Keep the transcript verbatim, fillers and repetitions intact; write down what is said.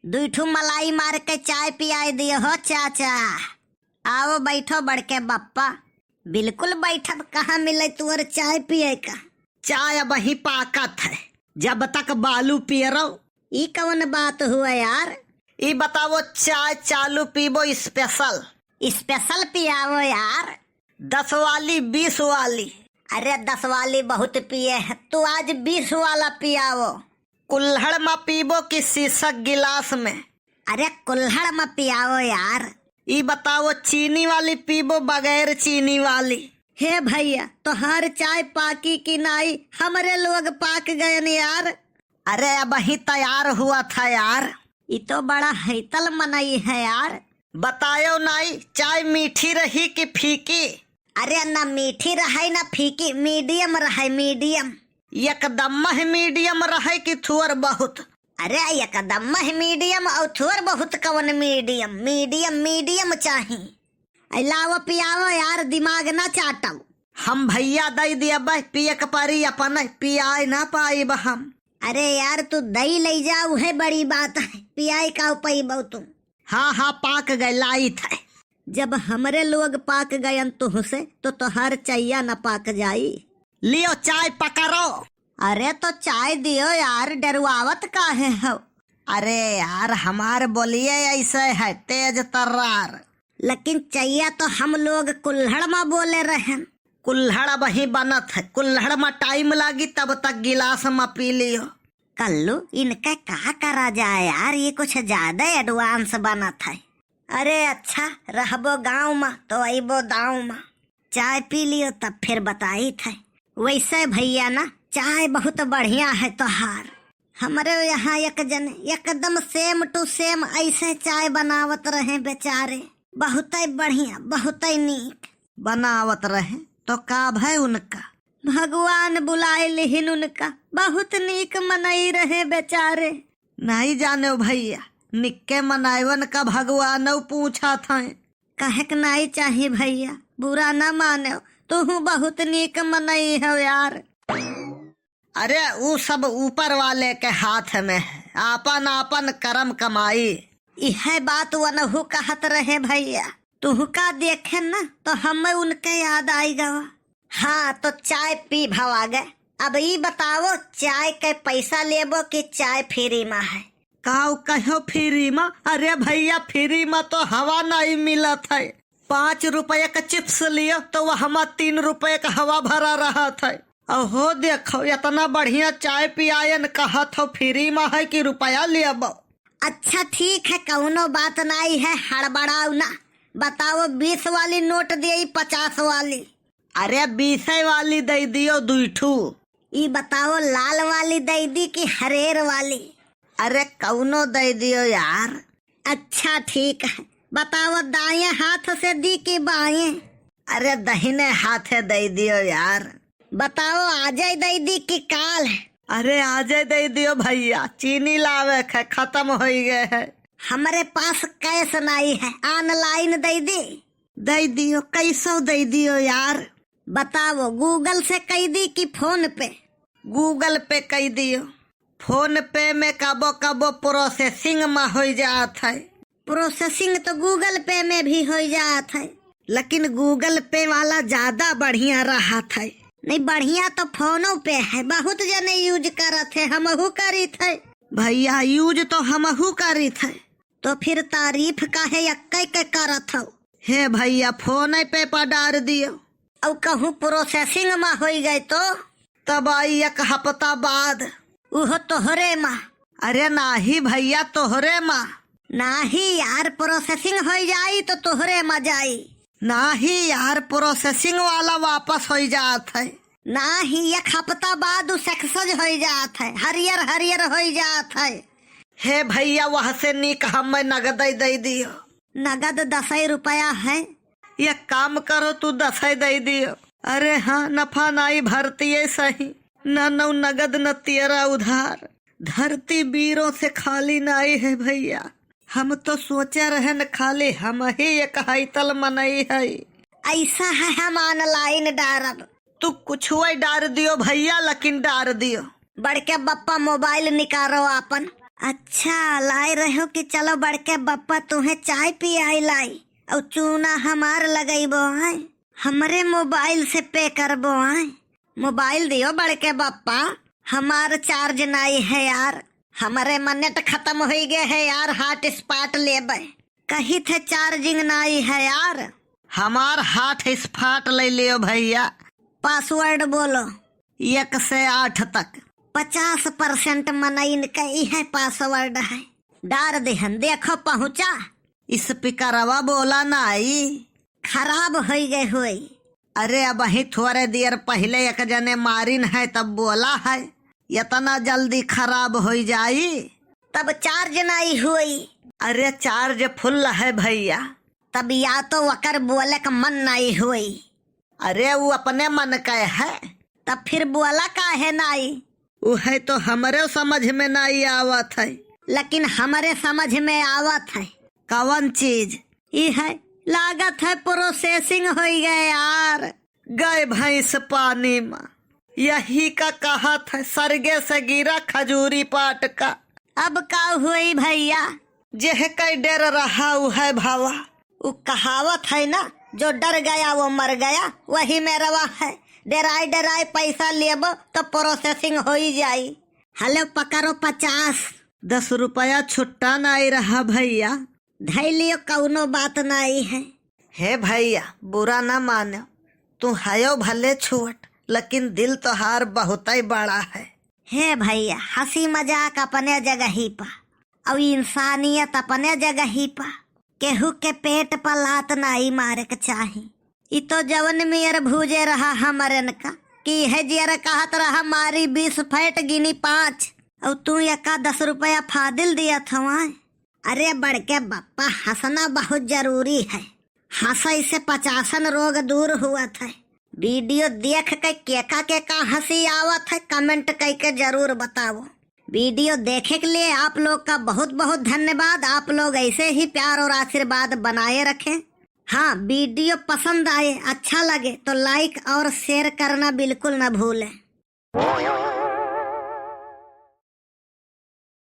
दुई ठू मलाई मार के चाय पियाई दियो हो चाचा। आओ बैठो बड़के बप्पा। बिल्कुल बैठब, कहाँ मिले तुअर चाय पिए का? चाय अबहीं पाकत है, जब तक बालू पियरो। ई कवन बात हुआ यार? ई बताओ, चाय चालू पीबो special? Special पियावो यार। दस वाली, बीस वाली? अरे दस वाली बहुत पिए है, तू आज बीस वाला पियावो। कुल्हड़ मा पीबो कि सीसक गिलास में? अरे कुल्हड़ मा पियावो यार। ई बताओ, चीनी वाली पीबो बगैर चीनी वाली? हे भैया, तोहार चाय पाकी कि नाई, हमरे लोग पाक गयन यार। अरे अबहीं तैयार हुआ था यार। ई तो बड़ा हैतल मनई है यार। बतायो नाई, चाय मीठी रही कि फीकी? अरे ना मीठी रहे ना फीकी, medium रहे, medium। एकदम ही medium रहे कि थोर बहुत? अरे एकदम ही medium, और थोर बहुत कवन medium, medium, medium चाही। ऐ लावो पियावो यार, दिमाग ना चाटो। हम भैया दई दियबे, पिए के परी अपन, पियाए ना पाइब हम। अरे यार, तू दई लई जा, उहे बड़ी बात है, पियाए का पइबो तू। हाँ, हाँ, पाक गए, लाइत है। जब हमरे लोग पाक गयन तुहसे, तो तोहार चैया न पाक जाई। लियो चाय पकड़ो। अरे तो चाय दियो यार, डरवावत काहे हो? अरे यार, हमार बोलिए ऐसे है, तेज तर्रार। लेकिन चैया तो हम लोग कुल्हड़ मा बोले रहन। कुल्हड़ अबहीं बनत है, कुल्हड़ मा time लागी, तब तक गिलास मा पी लियो। कल्लू, इनका का करा जाए यार, ये कुछ ज्यादा advance बनत है। अरे अच्छा, रहबो गाँव मा तो अइबो दाँव मा। चाय पी लियो तब फिर बताइत है। वैसे भैया ना, चाय बहुत बढ़िया है तोहार। हमरे यहाँ एक जन एकदम same to same ऐसे चाय बनावत रहे बेचारे, बहुतै बढ़िया, बहुतै नीक। बनावत रहे तो का भय उनका? भगवान बुलाए लिहिन उनका, बहुत नीक मनई रहे बेचारे। नाई जानेव भैया, निक्के मनइवन का भगवानउ पूछत हैं। कहे के नाई चाही भैया, बुरा ना मानेव, तुहू बहुत नीक मनई हो यार। अरे, ऊ सब ऊपर वाले के हाथ में है, आपन आपन करम कमाई। इहे बात वनहू कहत रहे भैया, तुहका देखे न तो हमें उनके याद आई गवा। हाँ, तो चाय पी भवा गए। अब ई बताओ, चाय के पैसा लेबो कि चाय free मा है? काऊ कहो free मा? अरे भैया, free मा तो हवा नहीं मिलत है। पाँच रुपया का chips लियो तो वह हमा तीन रुपया का हवा भरा रहत है। अहो देखो, इतना बढ़िया चाय पियायन, कहत हो free मा है कि रुपया लेबो? अच्छा ठीक है, कौनो बात नाई है, हड़बड़ाऊ ना। बताओ, बीस वाली नोट देई, पचास वाली? अरे बीसे वाली दई दियो दुई ठू। ई बताओ, लाल वाली दई दी कि हरेर वाली? अरे कौनो दई दियो यार। अच्छा ठीक है, बताओ, दाएं हाथ से दी कि बाएं? अरे दहिने हाथे दई दियो यार। बताओ, आजै दई दी कि काल? अरे आजै दई दियो भैया, चीनी लावे के खतम होई गए है। हमरे पास cash नाई है, online दई दी? दई दियो, कैसो दई दियो यार। बताओ, Google से कई दी कि PhonePe? Google Pay कई दियो। PhonePe में कबो कबो processing मा होई जात है। Processing तो Google Pay में भी होई जात है। लेकिन Google Pay वाला ज्यादा बढ़िया रहत है। नहीं, बढ़िया तो PhonePe है, बहुत जने use करत है, हमहू करित है। भैया, use तो हमहू करित है, तो फिर तारीफ काहे एक्कै के करत हो? हे भैया, PhonePe पर डार दियो। अउ कहूँ processing मा होई गए तो? तब आई एक हफ्ता बाद। उहो तोहरे मा? अरे नाही भैया, तोहरे मा। नाही यार, processing होई जाई तो तोहरे मा जाई। नाही यार, processing वाला वापस होई जात है। नाही, एक हफ्ता बाद उ success होई जात है, हरियर हरियर होई जात है। हे भैया, वह से नीक हमें नगदे दई दियो। नगद दसै रुपया है। एक काम करो, तू दसै दई दियो। अरे हाँ, नफा नाई भरतिये सही, न नौ नगद न तेरा उधार। धरती बीरों से खाली नाई है भैया। हम तो सोचे रहन खाली हम ही एक हैतल मनई है। ऐसा है, हम online डारब। तू कुछ वही डार दियो भैया, लेकिन डार दियो। बड़के बप्पा mobile निकारो आपन। अच्छा, लाए रहो कि चलो बड़के बप्पा तुहे चाय पियाई लाई, अउ चूना हमार लगइबो आय, हमरे मोबाइल से पे करबो आय। मोबाइल दियो बड़के बप्पा, हमार चार्ज नाई है यार, हमरे में नेट खतम होई गे है यार, हॉटस्पॉट लेबे। कही थे चार्जिंग नाई है यार। हमार हॉटस्पॉट ले लियो भइया। पासवर्ड बोलो। एक से आठ तक। पचास परसेंट मनइन के इहे पासवर्ड है। डार देहन, देखो पहुँचा। स्पीकरवा बोला नाई। खराब होई गए होई। अरे अबहीं थोरे देर पहिले एक जने मारिन है तब बोला है, इतना जल्दी खराब होई जाई? तब चार्ज नाई होई। अरे चार्ज फुल है भइया। तब या तो वकर बोले क मन नाई होई। अरे उ अपने मन के है। तब फिर बोला काहे नाई? उहे तो हमरे समझ में नाई आवत है। लेकिन हमरे समझ में आवत है। कवन चीज? ई है, लागत है प्रोसेसिंग होई गए यार। गए भैंस पानी में, यही का कहत है, सरगे से गिरा खजूरी पाट का। अब का होई भइया? जेह कई डेर रहा उहै भावा। उ कहावत है ना, जो डर गया वो मर गया, वही में रवा है। डेराई डेराई पैसा लेबो तो प्रोसेसिंग होई जाई। हलो पकड़ो पचास। दस रुपया छुट्टा नाई रहा भइया। धई लियो, कउनो बात नाई है। हे भइया, बुरा ना मानो, तू हयो भले छोट, लेकिन दिल तोहार बहुतै बड़ा है। हे भइया, हँसी मजाक अपने जगही पा, अउ इंसानियत अपने जगही पा। केहू के पेट पर लात नाई मारे के चाही। ई तो जवन मेर भूजे रहा हमरन का, कि इहे जियर कहत रहा मारी बीस फैट गिनी पाँच, अउ तू एका दस रुपया फादिल दियत हवा। अरे बड़के बप्पा, हँसना बहुत जरूरी है। हँसै से पचासन रोग दूर हुअत है। वीडियो देख के केका केका हँसी आवत है, कमेंट कइके जरूर बताओ। वीडियो देखे के लिए आप लोग का बहुत बहुत धन्यवाद। आप लोग ऐसे ही प्यार और आशीर्वाद बनाए रखें। हाँ, वीडियो पसंद आए, अच्छा लगे तो लाइक और शेयर करना बिल्कुल न भूलें।